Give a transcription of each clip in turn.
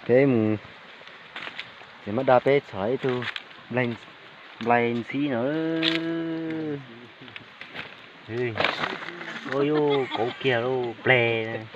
Peb mus, ces mab dab peb txhom ib tug nplai ntxhib no. Ua yuj kauv kiag lauj, pleg.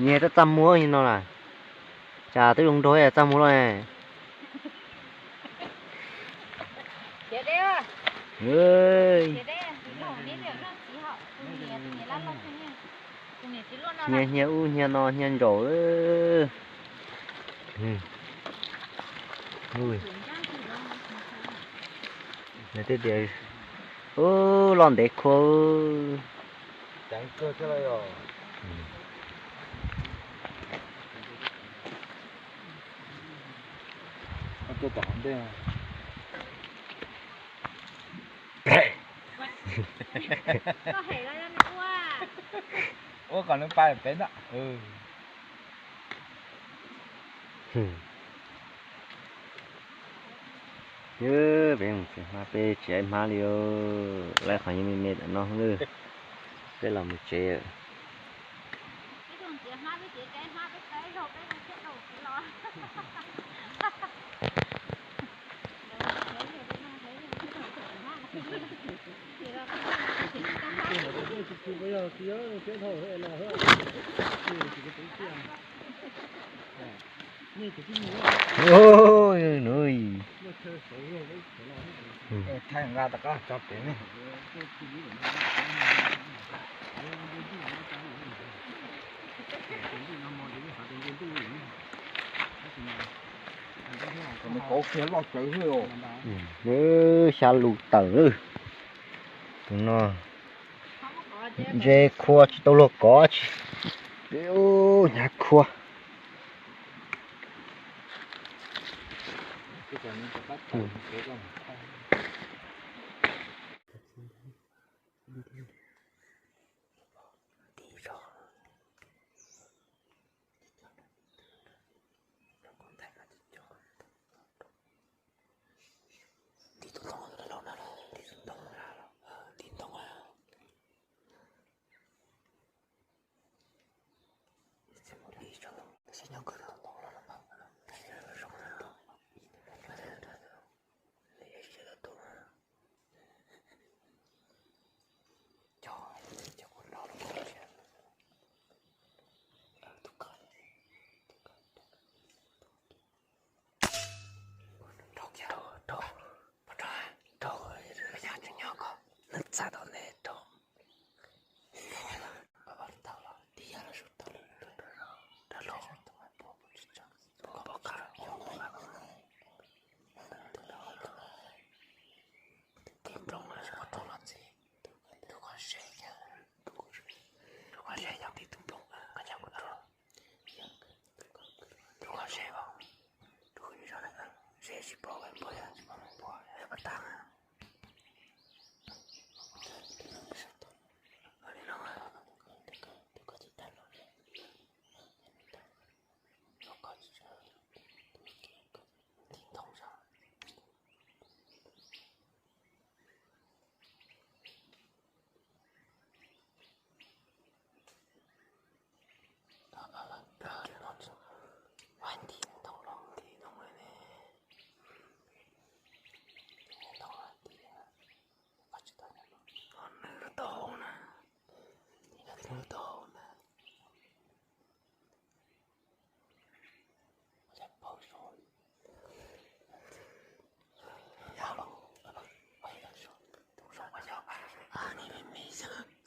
Nyias txaj txaj muag no las, cas twb zoo nraug txaj muag lauj. Hnia hnia ub hnia no hnia ntsaum. Ub, loj ntev khua. Ua kom nws pab peb ntag. Peb mus txiav hmab, peb tsis aib hmab li, lawv qhov yeej me me ntawm no lawm. Peb los mus tsev. Thaij nqa tom qab tso pem ne. Nws kauv kiag loj tsawv xwb os. Xya lus tawm lawm. Tus no ntse khua tsis tau luag kov tsis. Hnyav khua.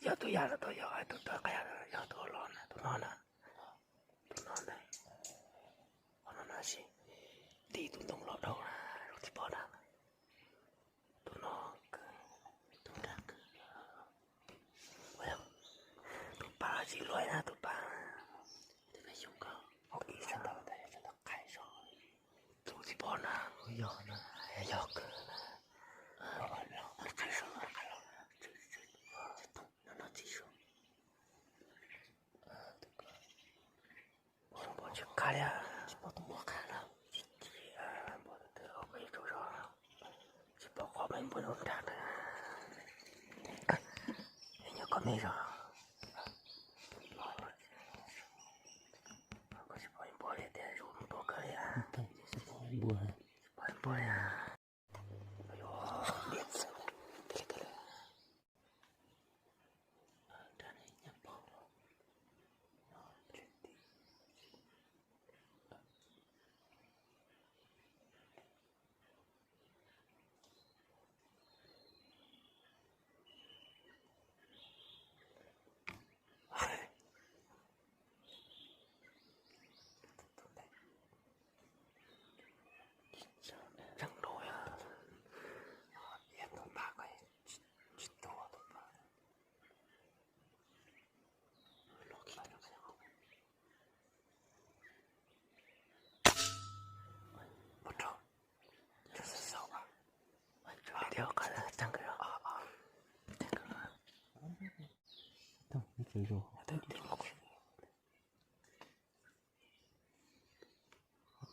Yog tus yam, yog tus yog, yog tus los na, tus no na, tus no na, tus no na, sim nti tus ntoo los dhau na, zoo tsis pom na. Tus no, tus nrag, tus pab tsis luaj na, tus pab, tus no xyoo ko, hauv ib sab ntawd, tus no qhaib so, tus tsis pom na, yog na, yog kawg na, qhaib so, qhaib los na, no no tsis so. Tsis pom tus muag qha na, tsis pom tus tau zog, tsis pom qhov peb npua nrag na, nyob qhov me zog. Npua.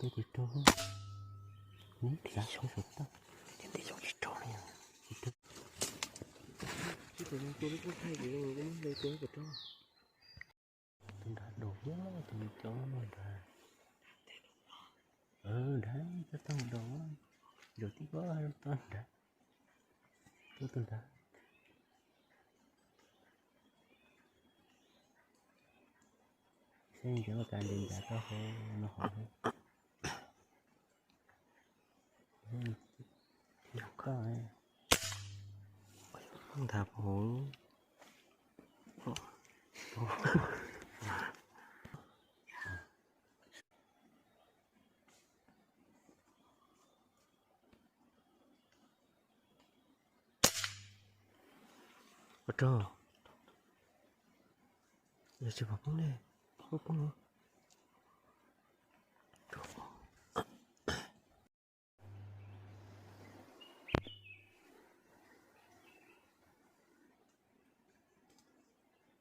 Tej tus rog, neb xav saum toj. Tus nrad daus thiab tus cov nrad. Nrad txog tau daus, zaum tib pob tau nrad, tau tus nrad. Saib cov kav nti nrad tau hauv no hauv. Ntag pov. Ua rau, yog tsis pom poob ne, poob poob.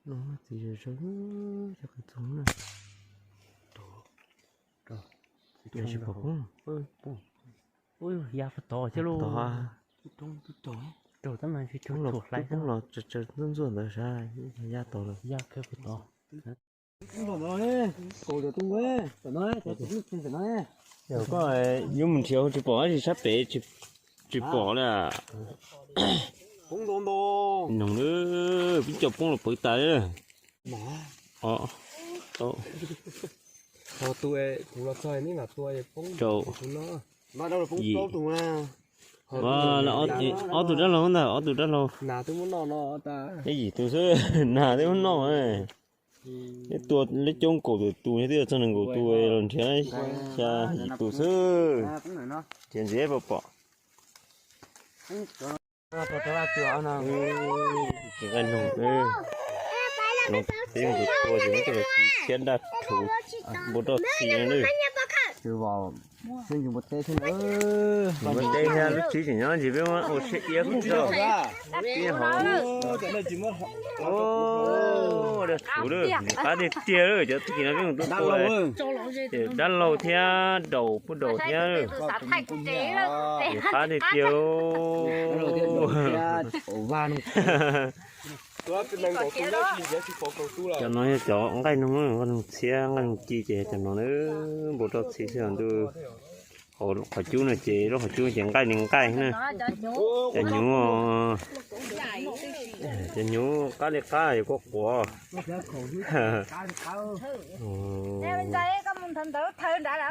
No txiv zog zog cov qe txoog na. Yog tsis pom poob. Ua ya puag tod thiab lauj. Raug tab mas tsis raug los hlais los tsaws ntxuaj ntxuaj ntawd sav, ya tod lawm. Ya kawg puag tod. Yog koj yuav mus nrhiav tsis pom dab tsi sab pem, tsis pom li. Noog, peb cov poob los pawv tas li. Rau, ob tug dab laug ntag, ob tug dab laug. Peb yim tus xwb, nas twb muab noj. Peb tua leb coob kaum tawm tus, twb yuav txog nees nkaum tus los nrhiav xya yim tus xwb. Ces ntxiv pom pom. Nqaij noog, no peb mus tua ces muab coj los txiv thiab nraj rhuv, npua roj txhim no na. Npua teb thiab, lub tshib tseem nyob ntsis peb muab ua siab iab kub tso. Peb hauv, dab rhuv lawm, ntxim qab tiag tiag lawm, cov txij no peb mus tuaj tua. Ces dab laug thiab daus, pub daus thiab. Ntxim qab tiag tiag. Cov no yog cov nqaij noog, nqaij noog txhiab, nqaij noog ci ces cov no na, npua roj txhim xwb os ntuj. Hauv qhov cub no ces lub qhov cub ces nqaij li nqaij na. Cov hnyuv, cov hnyuv qab li qab yuav kua quav.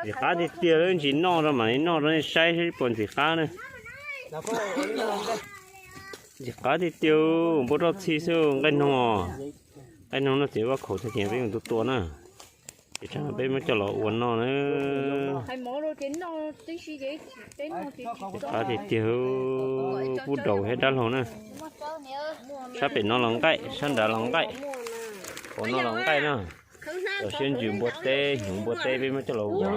Ntxim qab tiag tiag, ntsis noj rau mam li noj rau nej saib seb puas ntxim qab na. Ntxim qab tiag tiag, npua roj txhim xwb, nqaij noog. Nqaij noog no ces vaj khaum tag ces peb mus tua tua na. Ces tsam peb muab coj los ua noj na. Ntxim qab tiag tiag, pub daus thiab dab laug na. Sab pem no los nqaij, sab nrad los nqaij. Hauv no los nqaij na. Los siab ntsws npua teb, hnyuv npua teb peb muab coj los ua na.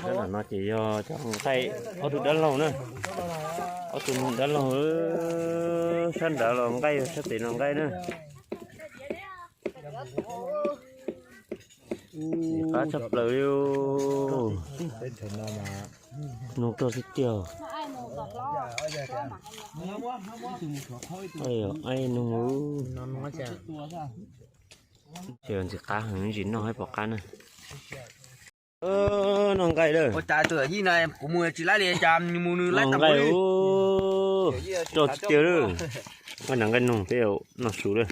Sab nram no ces yog cov nqaij ob tug dab laug na. Ob tug dab laug, sab nrad los nqaij, sab pem no nqaij na. Ntxim qab tshaj plaws li. Noog roj tiag tiag. Aib noog, ces ntxim qab heev, ntsis noj thiab pom qab na. Noj nqaij lawm. Kuv mus tsis laib li, cas mus nws laib tag nqaij. Rau tiag tiag lawm. Nqaij nas nqaij noog peb noj su lawm.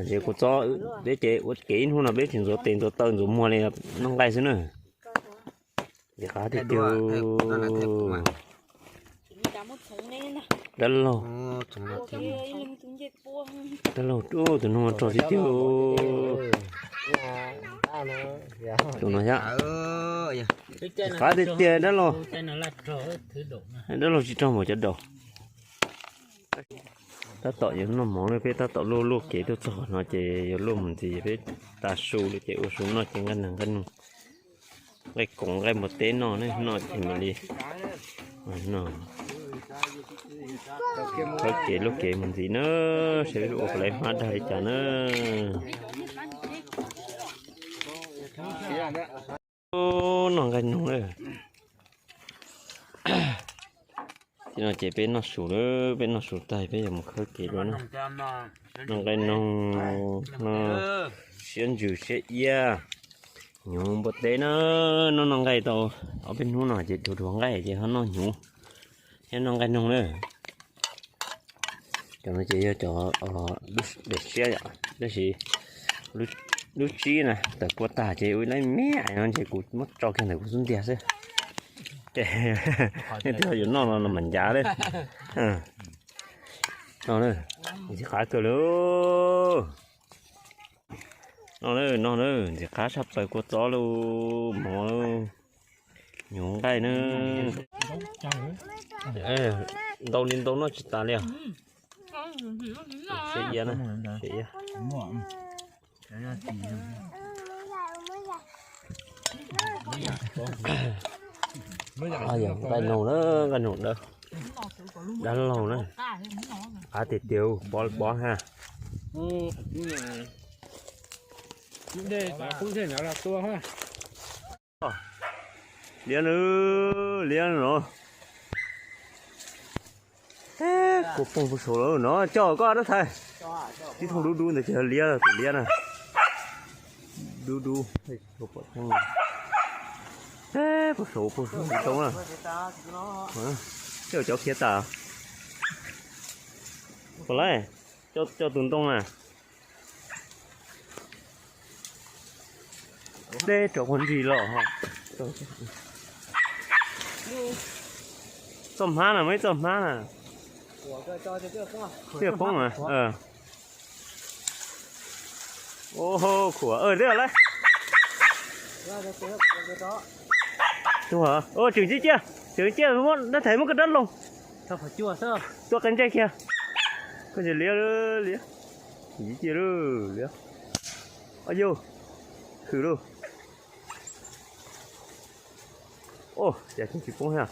Ces kuv txob peb ces ua kev ib hnub no peb tsis ntxuav tes ntxuav taw ntxuav muag li, noj nqaij xwb na. Ces qab tiag tiag. Dab laug, dab laug, tus noog rog tiag tiag. Tus no thiab. Qab tiag tiag dab laug. Dab laug tsis rog npaum cov daus. Tab tom yuav noj mov na, peb tab tom luaj luaj kev tuaj txog qhov no ces yuav luaj mus ntxiv, peb tas su lawm ces ua su noj ces nqaij nas nqaij noog, nqaij koom nqaij npua teb noj ne, noj ces mam li no. Khawb kev luaj kev mus ntxiv na, seb ua kom lawv hmab dag li cas na. Noj nqaij noog na. Tim no ces peb noj su lawm, peb noj su tag peb yuav mus khawb kev dua na. Noj nqaij noog, noj siab ntsws siab iab, hnyuv npua teb na. Noj noj nqaij tau ob peb hnub no ces dhuav dhuav nqaij ces ho noj hnyuv thiab noj nqaij noog na. Cov no ces yog cov daim siab yom, tab sis lub tsib na tawm kua tag ces ua ib lab me no ces kuv muab tso kiag ntawm kuv xub ntiag xwb. Ces nej twb yuav noj no mas ncav lawm. No, ntxim qab kawg li. No, no, ntxim qab tshaj plaws kua txob lauj, mov lauj, hnyuv nqaij na. Ntau li ntau noj tsis tas li os. Siab iab na, siab iab. Nqaij noog na, nqaij noog dawb, dab laug na. Qab tiag tiag, pob pob ha. Liab na, liab no. Kua phooj puag saud lawm no, coj koj dab thaiv. Tib thooj dub dub ntawd ces liab, tus liab na. Dub dub, pom thooj. Puag saud, puag saud ntoo na. Coj cov khiav tas. Puas laij, coj tus ntoo na. Deb rau qhov nrig los. Txoj hmab na, muaj ib txoj hmab na. Thiaj poob na. Khuam, teb lawm. Tseem ciaj ciaj, tseem ciaj, muab dab thaiv muab koj dab loo. Tua qe ntsej kiag. Koj ntsia liab, liab. Tseem ciaj ciaj lauj, liab. Au yau, khwm lauj. Ua cas tseem tsis poob thiab.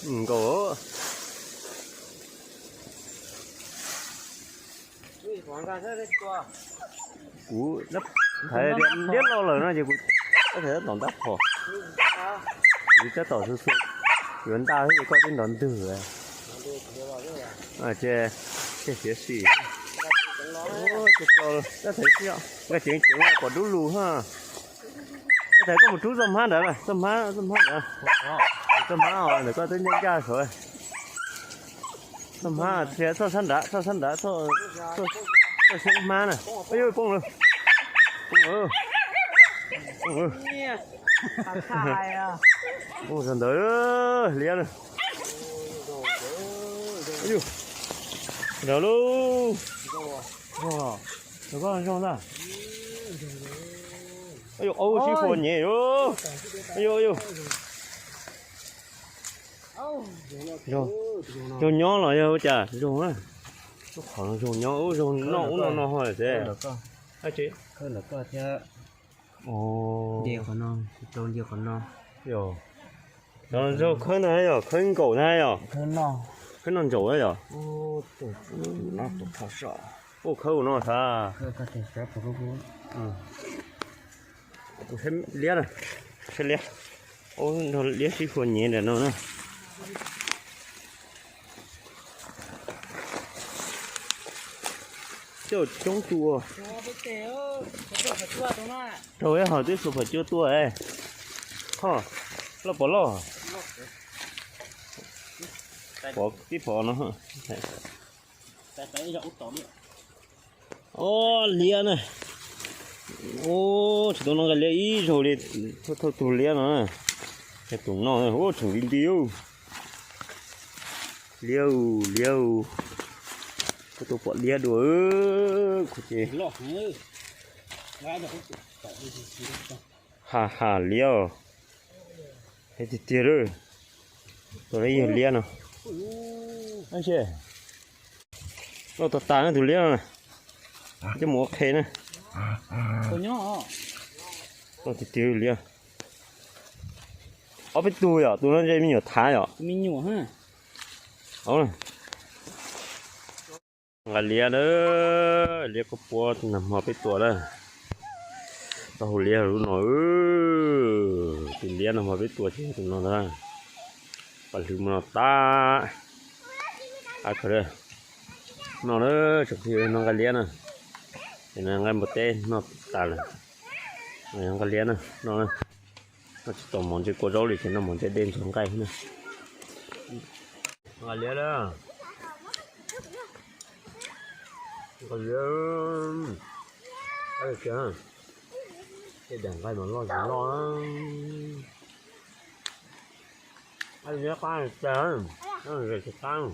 Nkaus. Kuv thaiv liab loj lawm no ces kuv thaiv tab tom ntab phom. Kuv tab tom xu xu, yuav ntaj thiab ces koj twb nrov ntwg. Ces, ces siav sim. Tab thaiv, nqaij ceev ceev pom dub lug ha. Tab thaiv koj mus rub txoj hmab ntawd, txoj hmab, txoj hmab ntawd. Txoj hmab os, ntawm koj twb ncaj ncaj saud. Txoj hmab, txoj sab nrad, txoj sab nrad, txoj xyoob hmab na. Poob lawm, poob lawm, poob lawm. Ua ntawd liab na. Raws lauj. Zoo ntag. Au, sib fua nyem lauj. Au, au. Zoo nyob los yog ua cas zoo na. Lub qhov no zoo nyob, ub, zoo noj ub noj no ho xwb. Zoo khawb ntag yog, khawb nkaus ntag yog. Khawb noj ntsaum yog. Ua khawb ua no tag. Liab na, liab, liab sib fua nyem ntawm no na. Coj coob tua. Raug ib hom twb suav phom cua tua es. Ho, loj pom loj. Pov tib pov no. Ob liab na. Ub, tsis tau noj nqaij liab ib zaug li. Thauj tug liab no na. Tus no ub tseem nti nti. Liab, liab. Kuv tus pom liab dua. Kuv ces ha ha liab. Heev tiag tiag lawm. Tus no yog liab no. Loj tag tag na tus liab no. Coj mus ua qhe na. Loj tiag tiag liab. Ob peb tug yom, tus no ntshe me nyuam thav yom. Nqa liab na, liab koj puab nag hmo peb tua na. Tau hau liab lub no, tus liab nag hmo peb tua ces tus no ntag. Paj hlwb mus no tab. Ab, no na, tsoom phooj ywg, noj nqaij liab na. Ces noj nqaij npua teb noj tas lawm. Noj nqaij liab na, no na. Noj tsis tau mov ntse kua zaub li ces noj mov ntse dej ntxuag nqaij na. Nqaij liab na. Nqaij liab. Tej daim nqaij mas loj tsis loj. Nqaij liab qab tas, nqaij tsis qab.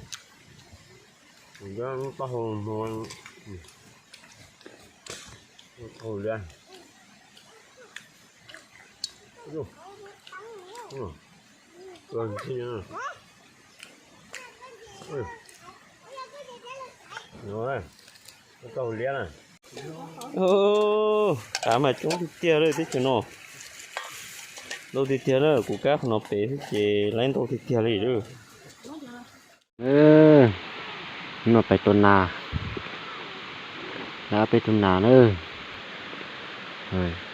Kuv nyob taub hau hmo, taub hau liab. Taub hau liab na. Qav mas coob tiag tiag lawm teb chaws no. Ntau tiag tiag na, kuv kab qhov no pem xwb ces laib ntau tiag tiag li lawm. Noj pais tua nas, laib ob peb tug nas na.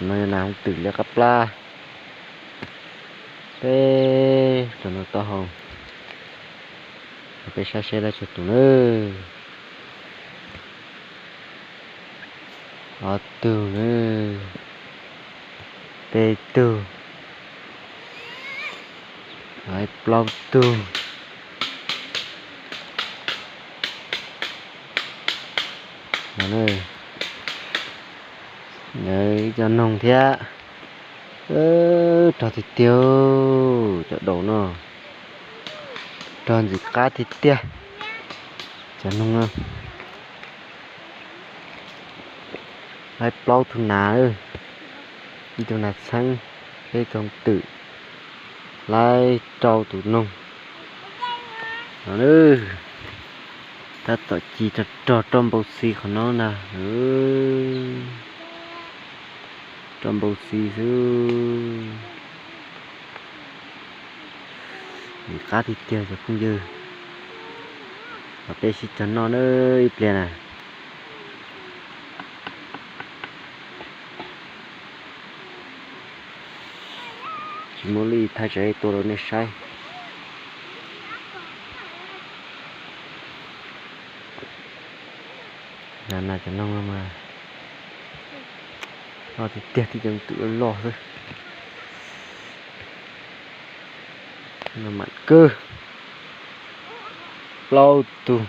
No yog nas hooj twm liab qab plab. Peb tug no taub hau, peb saib seb laib tsawg tus na. Ob tug na, peb tug, laib plaub tug. Ib co noog thiab. Rog tiag tiag, cov daus no. Rog ntxim qab tiag tiag. Cov noog no. Laib plaub tug nas, ib tug nas txheeb, peb tug twm, laib rau tus noog. No, tab tom ci rog rog roj npau xi qhov no na. Roj npau xi xwb. Ntxim qab tiag tiag cov phooj ywg. Los peb sib cog noj na ib pliag na. Tsis muaj lwm thaij tsam tua rau nej saib. Nas cov noog no mas loj tiag tiag, tib cov twm loj loj xwb. No mam kawg. Plaub tug.